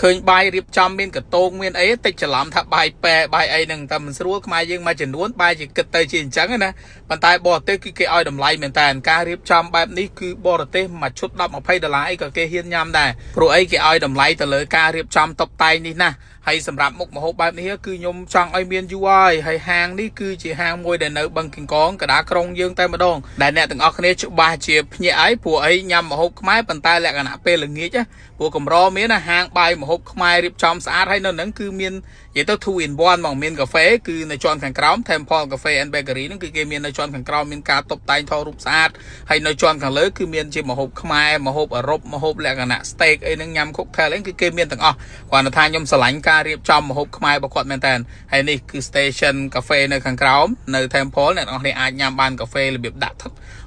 ឃើញបាយរៀបចំមានកតងមានអីតិចច្រឡំថាបាយប៉ែបាយអីហ្នឹងតែមិនស្រួលខ្មែរយើងមួយចំនួនបាយជាគិតទៅជាអញ្ចឹងណាប៉ុន្តែបរទេសគឺគេឲ្យតម្លៃមែនតើការរៀបចំបែបនេះគឺបរទេសមួយឈុត10 20ដុល្លារអីក៏គេហ៊ានញ៉ាំដែរព្រោះអីគេឲ្យតម្លៃទៅលើការរៀបចំតុបតែងនេះណាហើយសម្រាប់មុខម្ហូបបែបនេះគឺខ្ញុំចង់ឲ្យមានយូរហើយហើយហាងនេះគឺជាហាងមួយដែលនៅបឹងកង្កងកណ្ដាលក្រុងយើងតែម្ដងដែលអ្នកទាំងអស់គ្នាច្បាស់ជាភ្ញាក់ហើយព្រោះអីញ៉ាំម្ហូបខ្មែរប៉ុន្តែលក្ខណៈពេលល្ងាចព្រោះកម្រមានហាងបាយម្ហូបខ្មែររៀបចំស្អាតហើយនៅហ្នឹងគឺមាននិយាយទៅ2 in 1ហ្មងមានកាហ្វេគឺនៅជាន់ខាងក្រោម Temple Cafe and Bakery ហ្នឹងគឺគេមាននៅជាន់ខាងក្រោមមានការតុបតែងថតរូបស្អាតហើយនៅជាន់ខាងលើគឺមានជាម្ហូបខ្មែរម្ហូបអឺរ៉ុបម្ហូបលក្ខណៈ steak អីហ្នឹងញ៉ាំ cocktail អីគឺគេមានទាំងអស់គ្រាន់តែថាខ្ញុំស្រឡាញ់ការរៀបចំម្ហូបខ្មែររបស់គាត់មែនតើហើយនេះគឺ station កាហ្វេនៅខាងក្រោមនៅ Temple អ្នកនរគ្នាអាចញ៉ាំបានកាហ្វេរបៀបដាក់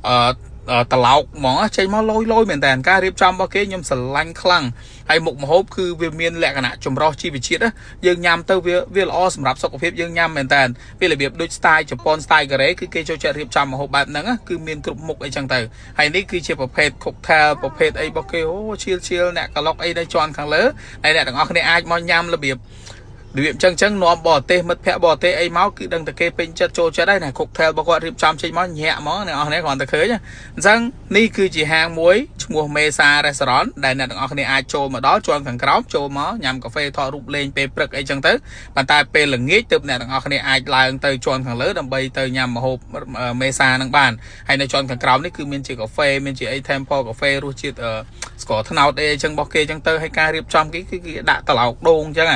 អឺត្រឡោកហ្មងចេញមកលយលយមែនតើការរៀបចំរបស់គេខ្ញុំស្រឡាញ់ខ្លាំងហើយមុខម្ហូបគឺវាមានលក្ខណៈចម្រុះជីវជាតិយើងញ៉ាំទៅវាវាល្អសម្រាប់សុខភាពយើងញ៉ាំមែនតើវារបៀបដូច style ជប៉ុន style កូរ៉េគឺគេចូលចិត្តរៀបចំម្ហូបបែបហ្នឹងគឺមានគ្រប់មុខអីចឹងទៅហើយនេះគឺជាប្រភេទ cocktail ប្រភេទអីរបស់គេអូឈៀលឈៀលអ្នកក្លុកអីនៅជាន់ខាងលើហើយអ្នកទាំងអស់គ្នាអាចមកញ៉ាំរបៀបរបៀបចឹងចឹងនាំបរទេសមិត្តភ័ក្តិបរទេសអីមកគឺដឹងតែគេពេញចិត្តចូលចិត្តហើយណា cocktail របស់គាត់រៀបចំចេញមកញាក់ហ្មងអ្នកនរគ្នាគ្រាន់តែឃើញអញ្ចឹងនេះគឺជាហាងមួយឈ្មោះ Mesa Restaurant ដែលអ្នកទាំងអស់គ្នាអាចចូលមកដល់ជាន់ខាងក្រោមចូលមកញ៉ាំកាហ្វេថតរូបលេងពេលព្រឹកអីចឹងទៅប៉ុន្តែពេលល្ងាចទើបអ្នកទាំងអស់គ្នាអាចឡើងទៅជាន់ខាងលើដើម្បីទៅញ៉ាំម្ហូប Mesa នឹងបានហើយនៅជាន់ខាងក្រោមនេះគឺមានជាកាហ្វេមានជាអី Temple កាហ្វេរសជាតិស្ករត្នោតអីចឹងរបស់គេចឹងទៅហើយការរៀបចំគេគឺគេដាក់ត្រឡោកដូងចឹង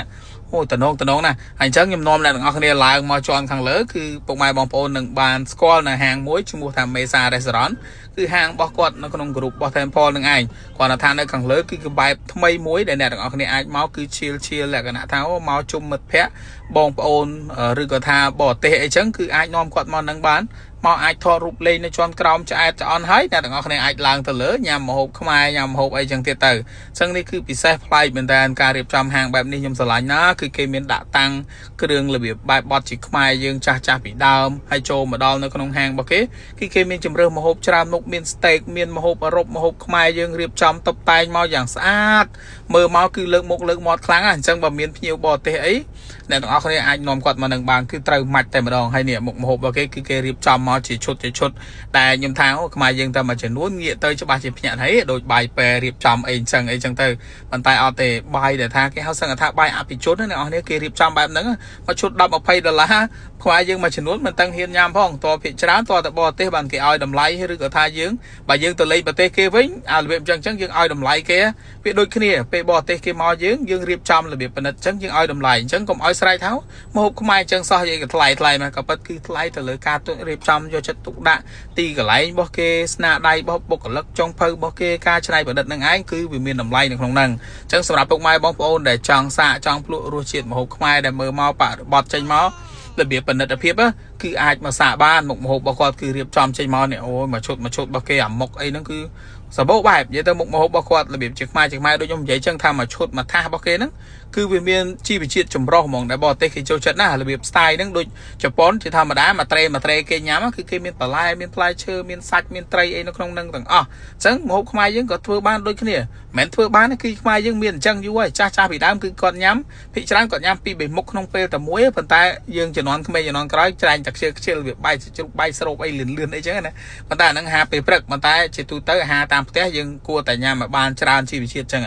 អូតំណងតំណងណាហើយអញ្ចឹងខ្ញុំនាំអ្នកទាំងអស់គ្នាឡើងមកជាន់ខាងលើគឺពុកម៉ែបងប្អូននឹងបានស្គាល់នៅហាងមួយឈ្មោះថា Mesa Restaurant គឺហាងរបស់គាត់នៅក្នុងក្រុមរបស់ Temple នឹងឯងគាត់ថានៅខាងលើគឺគឺបែបថ្មីមួយដែលអ្នកទាំងអស់គ្នាអាចមកគឺchill chill លក្ខណៈថាអូមកជុំមិត្តភ័ក្តិបងប្អូនឬក៏ថាបរទេសអីចឹងគឺអាចនាំគាត់មកនឹងបានមកអាចថតរូបលេងនៅជាន់ក្រោមឆ្អែតឆ្អន់ហើយអ្នកទាំងអស់គ្នាអាចឡើងទៅលើញ៉ាំម្ហូបខ្មែរញ៉ាំម្ហូបអីចឹងទៀតទៅអញ្ចឹងនេះគឺពិសេសប្លែកមែនតើការរៀបចំហាងបែបនេះខ្ញុំស្រឡាញ់ណាគឺគេមានដាក់តាំងគ្រឿងរបៀបបែបបត់ជាខ្មែរយើងចាស់ចាស់ពីដើមហើយចូលមកដល់នៅក្នុងហាងរបស់គេគឺគេមានជម្រើសម្ហូបច្រើនមុខមាន steak មានម្ហូបអឺរ៉ុបម្ហូបខ្មែរយើងរៀបចំតុបតែងមកយ៉ាងស្អាតមើលមកគឺលើកមុខលើកមាត់ខ្លាំងអញ្ចឹងបើមានភ្ញៀវបរទេសអីអ្នកទាំងអស់គ្នាអាចនាំគាត់មកនឹងបានគឺត្រូវម៉ាច់តែម្ដងហើយនេះមុខម្ហូបរបស់គេគឺគេរៀបចំមកជាឈុតជាឈុតតែខ្ញុំថាអូខ្មែរយើងតែមួយចំនួនងាកទៅច្បាស់ជាភ្ញាក់ហើយដូចបាយប៉ែរៀបចំអីអញ្ចឹងអីចឹងទៅប៉ុន្តែអត់ទេបាយដែលថាគេហៅសឹងថាបាយអភិជនអ្នកនរគ្នាគេរៀបចំបែបហ្នឹងមកឈុត10 20ដុល្លារខ្មែរយើងមួយចំនួនមិនតាំងហ៊ានញ៉ាំផងតភាគច្រើនតតែបរទេសបានគេឲ្យតម្លៃឬក៏ថាយើងបើយើងទៅលេងប្រទេសគេវិញអារបៀបអញ្ចឹងអញ្ចឹងយើងឲ្យតម្លៃគេវាដូចគ្នាពេលបរទេសគេមកយើងយើងរៀបចំរបៀបពិនិត្យអញ្ចឹងយើងឲ្យតម្លៃអញ្ចឹងកុំឲ្យស្រែកថាម្ហូបខ្មែរអញ្ចឹងសោះយើងក៏ថ្លៃថ្លៃមកក៏ពិតគឺថ្លៃទៅលើការរៀបចំយកចិត្តទុកដាក់ទីកន្លែងរបស់គេស្នាដៃរបស់បុគ្គលិកចុងភៅរបស់គេការច្នៃប្រឌិតនឹងឯងគឺវាមានតម្លៃនៅក្នុងហ្នឹងអញ្ចឹងសម្រាប់ពុកម៉ែបងប្អូនដែលចង់សាកចង់ភ្លក់រសជាតិម្ហូបខ្មែរដែលមើលមកបរិបទចេញមករបៀបផលិតភាពគឺអាចមកសាកបានមុខម្ហូបរបស់គាត់គឺរៀបចំចេញមកនេះអូយមួយឈុតមួយឈុតរបស់គេអាមុខអីហ្នឹងគឺសបោបែបនិយាយទៅមុខម្ហូបរបស់គាត់របៀបជាខ្មែរជាខ្មែរដូចខ្ញុំនិយាយចឹងថាមួយឈុតមួយថាសរបស់គេហ្នឹងគឺវាមានជីវជាតិចម្រុះហ្មងដែលបរទេសគេចូលចិត្តណារបៀប style ហ្នឹងដូចជប៉ុនជាធម្មតាមួយត្រេមួយត្រេគេញ៉ាំគឺគេមានបន្លែមានផ្លែឈើមានសាច់មានត្រីអីនៅក្នុងហ្នឹងទាំងអស់អញ្ចឹងម្ហូបខ្មែរយើងក៏ធ្វើបានដូចគ្នាមិនមែនធ្វើបានទេគឺខ្មែរយើងមានអញ្ចឹងយូរហើយចាស់ចាស់ពីដើមគឺគាត់ញ៉ាំភាគច្រើនគាត់ញ៉ាំពីបីមុខក្នុងពេលតែមួយប៉ុន្តែយើងជំនាន់ក្មេងជំនាន់ក្រោយច្រាញ់តែខ្ជិលខ្ជិលវាបាយជ្រូកបាយស្រូបអីលឿនលឿនអីចឹងណាប៉ុន្តែអាហ្នឹងហាពេលព្រឹកប៉ុន្តែជាទូទៅអាហារតាមផ្ទះយើងគួរតែញ៉ាំឲ្យបានច្រើនជីវជាតិចឹង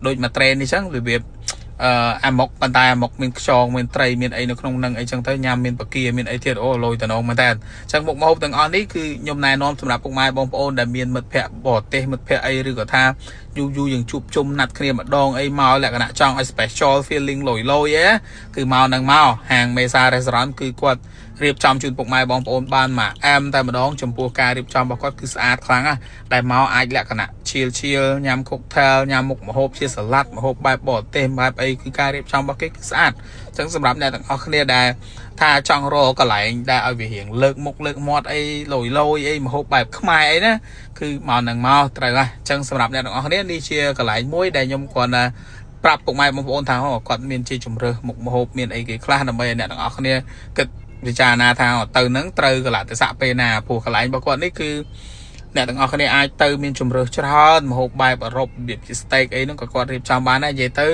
ដូចមួយត្រេនេះចឹងរបៀបអឺអាម៉ុកប៉ុន្តែអាម៉ុកមានខ្យងមានត្រីមានអីនៅក្នុងនឹងអីចឹងទៅញ៉ាំមានបកាមានអីទៀតអូលយតំណងមែនតើអញ្ចឹងមុខម្ហូបទាំងអស់នេះគឺខ្ញុំណែនាំសម្រាប់ពុកម៉ែបងប្អូនដែលមានមិត្តភ័ក្តិបរទេសមិត្តភ័ក្តិអីឬក៏ថាយូរយូរយើងជួបជុំណាត់គ្នាម្ដងអីមកលក្ខណៈចង់ឲ្យ special feeling លយលយឯគឺមកនឹងមកហាង Mesa Restaurant គឺគាត់រៀបចំជូនពុកម៉ែបងប្អូនបានមកអែមតែម្ដងចំពោះការរៀបចំរបស់គាត់គឺស្អាតខ្លាំងណាស់ដែលមកអាចលក្ខណៈchill chill ញ៉ាំ cocktail ញ៉ាំមុខម្ហូបជាសាឡាត់ម្ហូបបែបបរទេសបែបអីគឺការរៀបចំរបស់គេគឺស្អាតអញ្ចឹងសម្រាប់អ្នកទាំងអស់គ្នាដែលថាចង់រកកន្លែងដែលឲ្យវារៀងលើកមុខលើកមាត់អីលយលយអីម្ហូបបែបខ្មែរអីណាគឺមកនឹងមកត្រូវហើយអញ្ចឹងសម្រាប់អ្នកទាំងអស់គ្នានេះជាកន្លែងមួយដែលខ្ញុំគ្រាន់តែប្រាប់ពុកម៉ែបងប្អូនថាគាត់មានជាជំរើសមុខម្ហូបមានអីគេខ្លះដើម្បីឲ្យអ្នកទាំងអស់គ្នាគិតពិចារណាថាទៅនឹងត្រូវកលៈទេសៈពេលណាព្រោះកន្លែងរបស់គាត់នេះគឺអ្នក អ្នកទាំងអស់គ្នាអាចទៅមានជំរើសច្រើនម្ហូបបែបអឺរ៉ុបរបៀបជា steak អីហ្នឹងក៏គាត់រៀបចំបានដែរនិយាយទៅ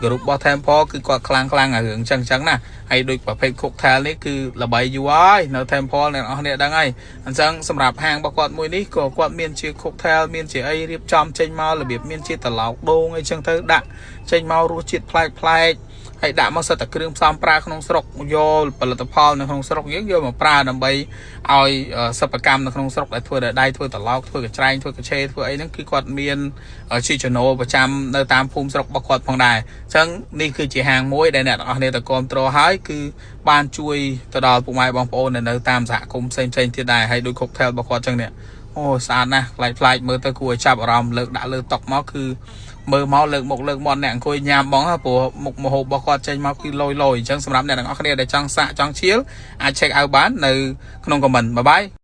group របស់ Temple គឺគាត់ខ្លាំងខ្លាំងអារឿងចឹងចឹងណាហើយដូចប្រភេទ cocktail នេះគឺល្បីយូរហើយនៅ Temple អ្នកទាំងអស់គ្នាដឹងហើយអញ្ចឹងសម្រាប់ហាងរបស់គាត់មួយនេះក៏គាត់មានជា cocktail មានជាអីរៀបចំចេញមករបៀបមានជាត្រឡោកដូងអីចឹងទៅដាក់ចេញមករសជាតិប្លែកប្លែកហើយដាក់មកសិតតែគ្រឿងផ្សំប្រើក្នុងស្រុកយកផលិតផលនៅក្នុងស្រុកយើងយកមកប្រើដើម្បីឲ្យសិប្បកម្មនៅក្នុងស្រុកដែលធ្វើដោយដៃធ្វើត្រឡោកធ្វើកញ្ច្រែងធ្វើកញ្ឆេធ្វើអីហ្នឹងគឺគាត់មានជាចំណូលប្រចាំនៅតាមភូមិស្រុករបស់គាត់ផងដែរអញ្ចឹងនេះគឺជាហាងមួយដែលអ្នកទាំងអស់គ្នាទៅគាំទ្រហើយគឺបានជួយទៅដល់ពុកម៉ែបងប្អូនដែលនៅតាមសហគមន៍ផ្សេងផ្សេងទៀតដែរហើយដូច cocktail របស់គាត់អញ្ចឹងនេះអូស្អាតណាស់ប្លែកប្លែកមើលទៅគួរឲ្យចាប់អារម្មណ៍លើកដាក់លើតុមកគឺមើលមកលើកមុខលើកមាត់អ្នកអង្គុយញ៉ាំបងព្រោះមុខម្ហូបរបស់គាត់ចេញមកគឺលយលយអញ្ចឹងសម្រាប់អ្នកទាំងអស់គ្នាដែលចង់សាកចង់ឈៀលអាច check out បាននៅក្នុង comment. Bye bye.